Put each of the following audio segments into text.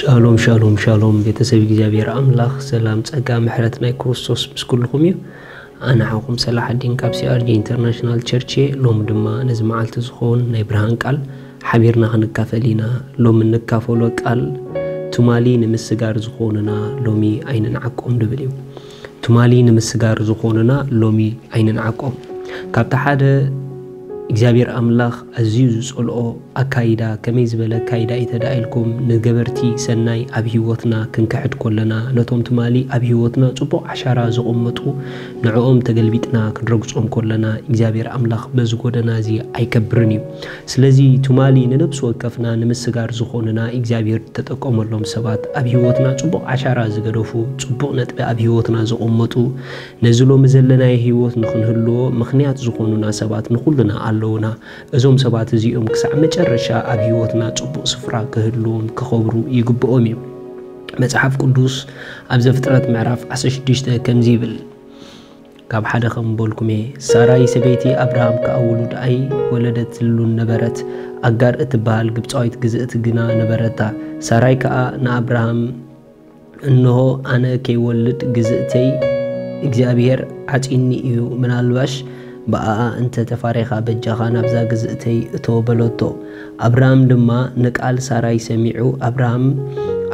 ሻሎም ሻሎም ሻሎም፣ ቤተሰብ እግዚኣብሔር ኣምላኽ ሰላም፣ ጸጋ፣ ምሕረት ናይ ክርስቶስ ምስ ኩልኹም እዩ። ኣነ ሓውኩም ሰላሓዲን ካብ ሲኣርጂ ኢንተርናሽናል ቸርች እየ። ሎሚ ድማ ነዚ መዓልቲ ዝኸውን ናይ ብርሃን ቃል ሓቢርና ክንካፈል ኢና። ሎሚ እንካፈሎ ቃል ትማሊ ንምስጋር ዝኾኑና ሎሚ ኣይንንዓቆም ድብል እዩ። ትማሊ ንምስጋር ዝኾኑና ሎሚ ኣይንንዓቆም። ካብቲ ሓደ እግዚኣብሔር ኣምላኽ ኣዝዩ ዝጸልኦ ኣካይዳ፣ ከመይ ዝበለ ኣካይዳ እዩ ተዳ ኢልኩም፣ ንገበርቲ ሰናይ ኣብ ህይወትና ክንክሕድ ኮለና፣ ነቶም ትማሊ ኣብ ህይወትና ጽቡቕ ዓሻራ ዘቐመጡ ንዕኦም ተገልቢጥና ክንረግጾም ኮለና እግዚኣብሔር ኣምላኽ በዚ ጎደና እዚ ኣይከብርን እዩ። ስለዚ ትማሊ ንነብሲ ወከፍና ንምስጋር ዝኾኑና እግዚኣብሔር ተጠቀመሎም ሰባት፣ ኣብ ህይወትና ጽቡቕ ዓሻራ ዝገደፉ፣ ጽቡቕ ነጥቢ ኣብ ህይወትና ዘቐመጡ፣ ነዚ ሎሚ ዘለናዮ ህይወት ንኽንህልዎ ምኽንያት ዝኾኑና ሰባት ንኹልና ኣለውና። እዞም ሰባት እዚኦም ክሳዕ መጨረሻ ኣብ ህይወትና ጽቡቕ ስፍራ ክህልዎም ክኸብሩ ይግብኦም እዩ። መጽሓፍ ቅዱስ ኣብ ዘፍጥረት ምዕራፍ ዓሰርተ ሽዱሽተ ከምዚ ይብል፣ ካብ ሓደ ከም በልኩም እየ፣ ሳራይ ሰበይቲ ኣብርሃም ከኣ ውሉድ ኣይ ወለደትሉን ነበረት። ኣጋር እትበሃል ግብጻዊት ግዝእቲ ግና ነበረታ። ሳራይ ከኣ ንኣብርሃም፣ እንሆ፣ ኣነ ከይወልድ ግዝእተይ እግዚኣብሔር ዓጺኒ እዩ፣ ምናልባሽ ብኣኣ እንተ ተፋሬኻ በጃኻ ናብዛ ግዝእተይ እቶ በለቶ። ኣብርሃም ድማ ንቃል ሳራይ ሰሚዑ፣ ኣብርሃም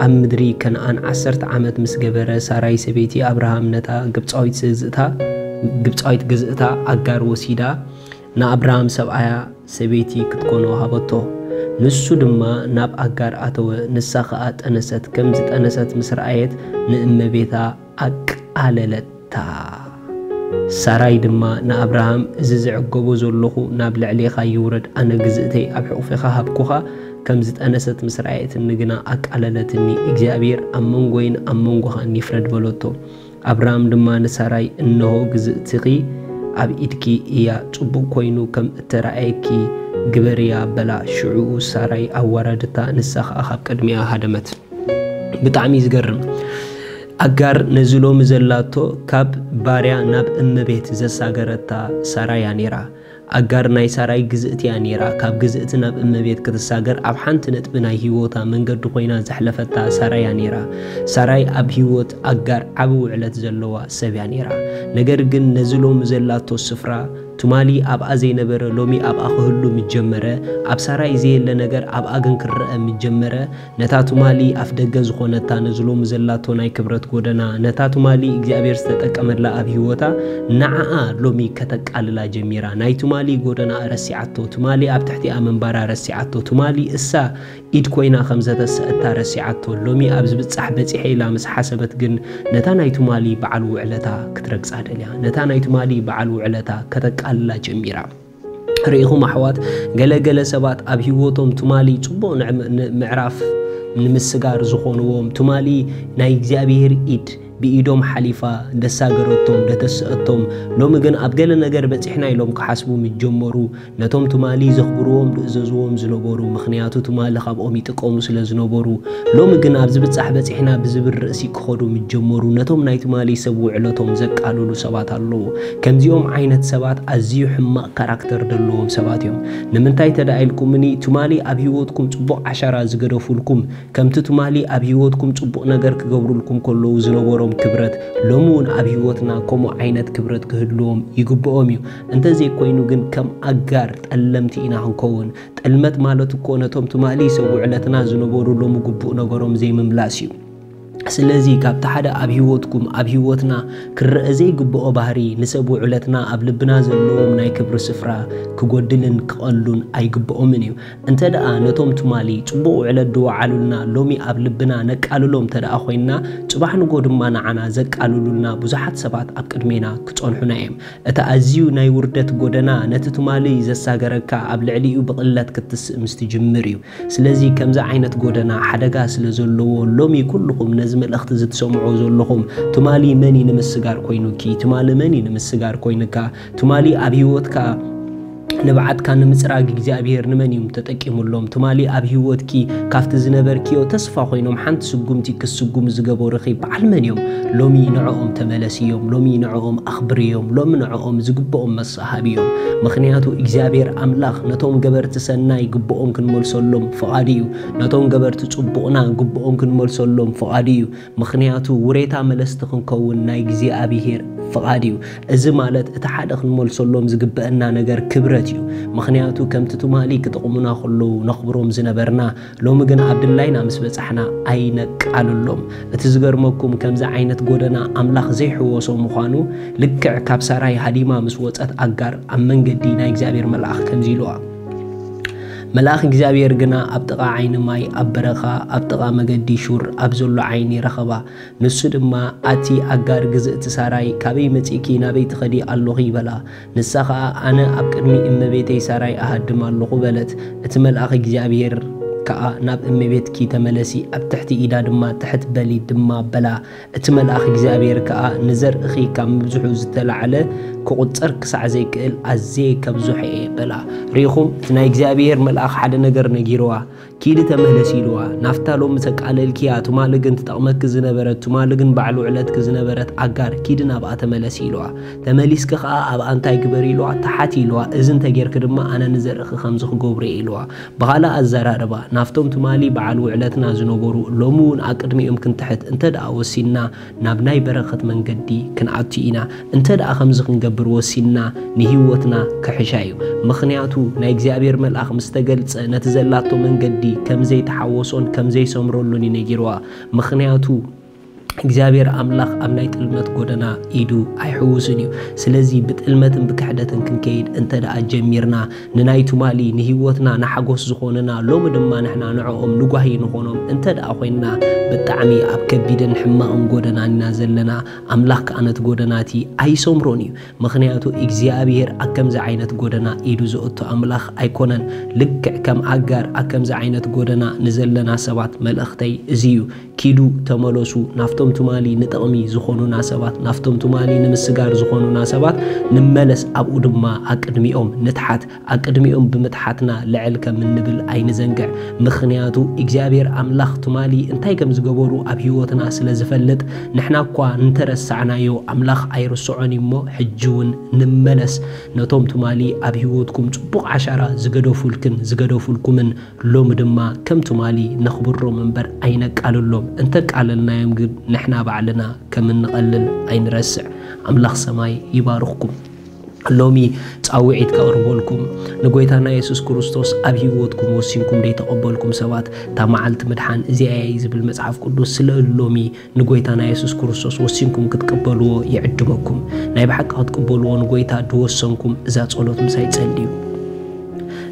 ኣብ ምድሪ ከነኣን ዓሰርተ ዓመት ምስ ገበረ፣ ሳራይ ሰበይቲ ኣብርሃም ነታ ግብጻዊት ግዝእታ ኣጋር ወሲዳ ንኣብርሃም ሰብኣያ ሰበይቲ ክትኮኖ ሃበቶ። ንሱ ድማ ናብ ኣጋር ኣተወ፣ ንሳ ኸኣ ጠነሰት። ከም ዝጠነሰት ምስ ረኣየት ንእመቤታ ኣቃለለታ። ሳራይ ድማ ንኣብርሃም፣ እዚ ዝዕገቦ ዘለኹ ናብ ልዕሌኻ ይውረድ፣ ኣነ ግዝእተይ ኣብ ሕቑፊኻ ሃብኩኻ። ከም ዝጠነሰት ምስ ረኣየትኒ ግና ኣቃለለትኒ፣ እግዚኣብሔር ኣብ መንጎይን ኣብ መንጎኻን ይፍረድ በለቶ። ኣብርሃም ድማ ንሳራይ፣ እንሆ ግዝእትኺ ኣብ ኢድኪ እያ፣ ጽቡቕ ኮይኑ ከም እተራእየኪ ግበርያ በላ። ሽዑኡ ሳራይ ኣዋረደታ፣ ንሳ ኸኣ ካብ ቅድሚኣ ሃደመት። ብጣዕሚ እዩ ዝገርም። ኣጋር ነዚ ሎሚ ዘላቶ ካብ ባርያ ናብ እመቤት ዘሳገረታ ሳራይ እያ ነይራ። ኣጋር ናይ ሳራይ ግዝእቲ እያ ነይራ። ካብ ግዝእቲ ናብ እመቤት ክትሳገር ኣብ ሓንቲ ነጥቢ ናይ ህይወታ መንገዲ ኮይና ዘሕለፈታ ሳራይ እያ ነይራ። ሳራይ ኣብ ህይወት ኣጋር ዓቢ ውዕለት ዘለዋ ሰብ እያ ነይራ። ነገር ግን ነዚ ሎሚ ዘላቶ ስፍራ ትማሊ ኣብኣ ዘይነበረ ሎሚ ኣብኣ ክህሉ ምስ ጀመረ፣ ኣብ ሳራይ ዘየለ ነገር ኣብኣ ግን ክረአ ምስ ጀመረ፣ ነታ ትማሊ ኣፍ ደገ ዝኾነታ ነዚ ሎሚ ዘላቶ ናይ ክብረት ጎደና፣ ነታ ትማሊ እግዚኣብሔር ዝተጠቀመላ ኣብ ህይወታ፣ ንዓኣ ሎሚ ከተቃልላ ጀሚራ። ናይ ትማሊ ጎደና ረሲዓቶ፣ ትማሊ ኣብ ትሕቲኣ ምንባራ ረሲዓቶ፣ ትማሊ እሳ ኢድ ኮይና ከም ዘተሰአታ ረሲዓቶ፣ ሎሚ ኣብ ዝብጻሕ በጺሐ ኢላ ምስ ሓሰበት ግን ነታ ናይ ትማሊ በዓል ውዕለታ ክትረግጻ ደልያ። ነታ ናይ ትማሊ በዓል ውዕለታ ከተቃልላ ጀሚራ። ርኢኹም ኣሕዋት፣ ገለ ገለ ሰባት ኣብ ህይወቶም ትማሊ ጽቡቕ ንዕም-፣ ን-፣ ምዕራፍ ንምስጋር ዝኾንዎም፣ ትማሊ ናይ እግዚኣብሔር ኢድ ብኢዶም ሓሊፋ ደሳገረቶም፣ ደተስአቶም፣ ሎሚ ግን ኣብ ገለ ነገር በጺሕና ኢሎም ክሓስቡ ምስ ጀመሩ፣ ነቶም ትማሊ ዘኽብርዎም ዝእዘዝዎም ዝነበሩ፣ ምኽንያቱ ትማሊ ካብኦም ይጥቀሙ ስለ ዝነበሩ፣ ሎሚ ግን ኣብ ዝብጻሕ በጺሕና ብዝብል ርእሲ ክኸዱ ምስ ጀመሩ፣ ነቶም ናይ ትማሊ ሰብ ውዕለቶም ዘቃልሉ ሰባት ኣለዉ። ከምዚኦም ዓይነት ሰባት ኣዝዩ ሕማቕ ካራክተር ዘለዎም ሰባት እዮም። ንምንታይ ተዳ ኢልኩምኒ፣ ትማሊ ኣብ ህይወትኩም ጽቡቕ ዓሻራ ዝገደፉልኩም፣ ከምቲ ትማሊ ኣብ ህይወትኩም ጽቡቕ ነገር ክገብሩልኩም ከለዉ ዝነበሮም ክብረት፣ ሎሚ እውን ኣብ ህይወትና ከምኡ ዓይነት ክብረት ክህልዎም ይግብኦም እዩ። እንተዘይኮይኑ ግን ከም ኣጋር ጠለምቲ ኢና ክንከውን። ጠልመት ማለት እኮ ነቶም ትማሊ ሰብ ውዕለትና ዝነበሩ ሎሚ ግቡእ ነገሮም ዘይምምላስ እዩ። ስለዚ ካብቲ ሓደ ኣብ ህይወትኩም፣ ኣብ ህይወትና ክረአ ዘይግብኦ ባህሪ፣ ንሰብ ውዕለትና ኣብ ልብና ዘለዎም ናይ ክብሪ ስፍራ ክጎድልን ክቐሉን ኣይግብኦምን እዩ። እንተ ደኣ ነቶም ትማሊ ጽቡቕ ውዕለት ዝወዓሉልና ሎሚ ኣብ ልብና ነቃልሎም እንተ ደኣ ኮይንና፣ ጽባሕ ንጎ ድማ ንዓና ዘቃልሉልና ብዙሓት ሰባት ኣብ ቅድሜና ክጸንሑና እዮም። እቲ ኣዝዩ ናይ ውርደት ጎደና ነቲ ትማሊ ዘሳገረካ ኣብ ልዕሊኡ ብቕለት ክትስእ ምስ ትጅምር እዩ። ስለዚ ከምዚ ዓይነት ጎደና ሓደጋ ስለ ዘለዎ ሎሚ ኩልኹም ነዚ መልእኽቲ እዚ ትሰምዑ ዘለኹም ትማሊ መን እዩ ንምስጋር ኮይኑኪ? ትማሊ መን እዩ ንምስጋር ኮይኑካ? ትማሊ ኣብ ህይወትካ ንብዓትካ ንምጽራግ እግዚኣብሔር ንመን እዩም ተጠቂሙሎም? ትማሊ ኣብ ህይወትኪ ካብቲ ዝነበርክዮ ተስፋ ኮይኖም ሓንቲ ስጉምቲ ክስጉሙ ዝገበሩኺ በዓል መን እዮም? ሎሚ ንዕኦም ተመለስዮም፣ ሎሚ ንዕኦም ኣኽብርዮም፣ ሎሚ ንዕኦም ዝግብኦም መሳ ሃብዮም። ምኽንያቱ እግዚኣብሔር ኣምላኽ ነቶም ገበርቲ ሰናይ ግብኦም ክንመልሰሎም ፍቓዱ እዩ። ነቶም ገበርቲ ጽቡቕና ግብኦም ክንመልሰሎም ፍቓዱ እዩ። ምኽንያቱ ውሬታ መለስቲ ክንከውን ናይ እግዚኣብሔር ፍቓድ እዩ። እዚ ማለት እቲ ሓደ ክንመልሰሎም ዝግበአና ነገር ክብረት እዩ። ምኽንያቱ ከምቲ ትማሊ ክጥቕሙና ከለዉ ነኽብሮም ዝነበርና፣ ሎሚ ግን ኣብ ድላይና ምስ በጻሕና ኣይነቃልሎም። እቲ ዝገርመኩም ከምዚ ዓይነት ጎደና ኣምላኽ ዘይሕወሶ ምዃኑ ልክዕ ካብ ሳራይ ሃዲማ ምስ ወጸት ኣጋር ኣብ መንገዲ ናይ እግዚኣብሔር መልኣኽ ከምዚ ኢልዋ። መልኣኽ እግዚኣብሔር ግና ኣብ ጥቓ ዓይኒ ማይ ኣብ በረኻ ኣብ ጥቓ መገዲ ሹር ኣብ ዘሎ ዓይኒ ረኸባ። ንሱ ድማ ኣቲ ኣጋር ግዝእቲ ሳራይ ካበይ መጺእኪ ናበይ ትኸዲ ኣሎኺ በላ። ንሳ ኸኣ ኣነ ኣብ ቅድሚ እመቤተይ ሳራይ እሃድም ኣለኹ በለት። እቲ መልኣኽ እግዚኣብሔር ከኣ ናብ እመቤትኪ ተመለሲ ኣብ ትሕቲ ኢዳ ድማ ትሕት በሊ ድማ በላ። እቲ መልኣኽ እግዚኣብሔር ከኣ ንዘርእኺ ካብ ምብዝሑ ዝተላዕለ ክቑጸር ክሳዕ ዘይክእል ኣዝየ ከብዝሖ እየ በላ። ርኢኹም እቲ ናይ እግዚኣብሔር መልኣኽ ሓደ ነገር ነጊርዋ። ኪዲ ተመለሲ ኢልዋ። ናፍታ ሎሚ ተቃለልክያ ትማሊ ግን ትጠቕመኪ ዝነበረት ትማሊ ግን በዓል ውዕለትኪ ዝነበረት ኣጋር ኪዲ ናብኣ ተመለሲ ኢልዋ። ተመሊስኪ ከኣ ኣብኣ እንታይ ግበሪ ኢልዋ። ተሓቲ ኢልዋ። እዚ እንተጌርኪ ድማ ኣነ ንዘርእኺ ከምዚ ክገብሮ እየ ኢልዋ። ብኻልእ ኣዘራርባ ናፍቶም ትማሊ በዓል ውዕለትና ዝነበሩ ሎሚ እውን ኣቅድሚኦም ክንትሕት እንተ ደኣ ወሲንና ናብ ናይ በረኸት መንገዲ ክንኣቱ ኢና። እንተ ደኣ ከምዚ ክንገብር ወሲንና ንህይወትና ክሕሻ እዩ። ምኽንያቱ ናይ እግዚኣብሔር መልኣኽ ምስ ተገልጸ ነቲ ዘላቶ መንገዲ ከም ዘይተሓወሶን ከም ዘይሰምረሉን እዩ ነጊርዋ። ምኽንያቱ እግዚኣብሔር ኣምላኽ ኣብ ናይ ጥልመት ጎደና ኢዱ ኣይሕውስን እዩ። ስለዚ ብጥልመትን ብክሕደትን ክንከይድ እንተ ደኣ ጀሚርና ንናይ ትማሊ ንህይወትና ንሓጎስ ዝኾንና ሎሚ ድማ ንሕና ንዕኦም ንጓሂ ንኾኖም እንተ ደኣ ኮይንና ብጣዕሚ ኣብ ከቢድን ሕማቕን ጎደና ኢና ዘለና። ኣምላኽ ከኣ ነቲ ጎደናቲ ኣይሰምሮን እዩ። ምኽንያቱ እግዚኣብሔር ኣብ ከምዚ ዓይነት ጎደና ኢዱ ዘእቱ ኣምላኽ ኣይኮነን። ልክዕ ከም ኣጋር ኣብ ከምዚ ዓይነት ጎደና ንዘለና ሰባት መልእኽተይ እዚ እዩ። ኪዱ ተመለሱ፣ ናፍቶም ትማሊ ንጥቕሚ ዝኾኑና ሰባት፣ ናፍቶም ትማሊ ንምስጋር ዝኾኑና ሰባት ንመለስ፣ ኣብኡ ድማ ኣቅድሚኦም ንትሓት። ኣቅድሚኦም ብምትሓትና ልዕል ከም እንብል ኣይንዘንግዕ። ምኽንያቱ እግዚኣብሔር ኣምላኽ ትማሊ እንታይ ከም ዝገበሩ ኣብ ህይወትና ስለ ዝፈልጥ፣ ንሕና እኳ እንተረሳዕናዮ ኣምላኽ ኣይርስዖን እዩ እሞ፣ ሕጂ እውን ንመለስ። ነቶም ትማሊ ኣብ ህይወትኩም ጽቡቕ ዓሻራ ዝገደፉልክን ዝገደፉልኩምን ሎሚ ድማ ከም ትማሊ ነኽብሮም እምበር ኣይነቃልሎም። እንተቃለልናዮም ግን ንሕና ባዕልና ከም እንቐልል ኣይንረስዕ። ኣምላኽ ሰማይ ይባርኽኩም። ሎሚ ጻውዒት ከቕርበልኩም፣ ንጎይታና የሱስ ክርስቶስ ኣብ ህይወትኩም ወሲንኩም ደይተቐበልኩም ሰባት፣ እታ መዓልቲ ምድሓን እዚኣ እያ ዝብል መጽሓፍ ቅዱስ። ስለ ሎሚ ንጎይታና የሱስ ክርስቶስ ወሲንኩም ክትቅበልዎ ይዕድመኩም። ናይ ብሓቂ ክትቅበልዎ ንጎይታ ድወሰንኩም እዛ ጸሎት ምሳይ ጸልዩ።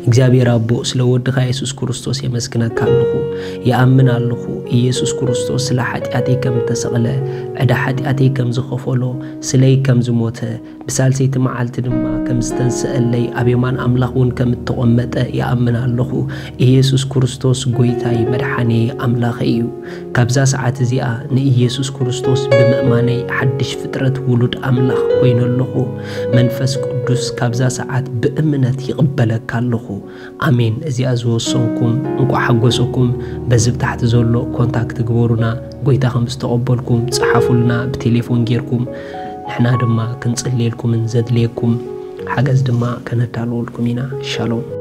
እግዚኣብሔር ኣቦ፣ ስለ ወድኻ የሱስ ክርስቶስ የመስግነካ ኣለኹ። ይኣምን ኣለኹ፣ ኢየሱስ ክርስቶስ ስለ ሓጢኣተይ ከም እተሰቕለ፣ ዕዳ ሓጢኣተይ ከም ዝኸፈሎ፣ ስለይ ከም ዝሞተ፣ ብሳልሰይቲ መዓልቲ ድማ ከም ዝተንስአለይ፣ ኣብ የማን ኣምላኽ እውን ከም እተቖመጠ ይኣምን ኣለኹ። ኢየሱስ ክርስቶስ ጎይታይ፣ መድሓኔ፣ ኣምላኸይ እዩ። ካብዛ ሰዓት እዚኣ ንኢየሱስ ክርስቶስ ብምእማነይ ሓድሽ ፍጥረት ውሉድ ኣምላኽ ኮይነ ኣለኹ። መንፈስ ቅዱስ ካብዛ ሰዓት ብእምነት ይቕበለካ ኣለኹ። ኣሜን። እዚኣ ዝወሰንኩም እንቋዕ ሓጎሰኩም። በዚ ብታሕቲ ዘሎ ኮንታክት ግበሩና። ጎይታ ከም ዝተቐበልኩም ጸሓፉልና ብቴሌፎን ጌርኩም። ንሕና ድማ ክንጽልየልኩምን ዘድልየኩም ሓገዝ ድማ ከነዳልወልኩም ኢና። ሻሎም።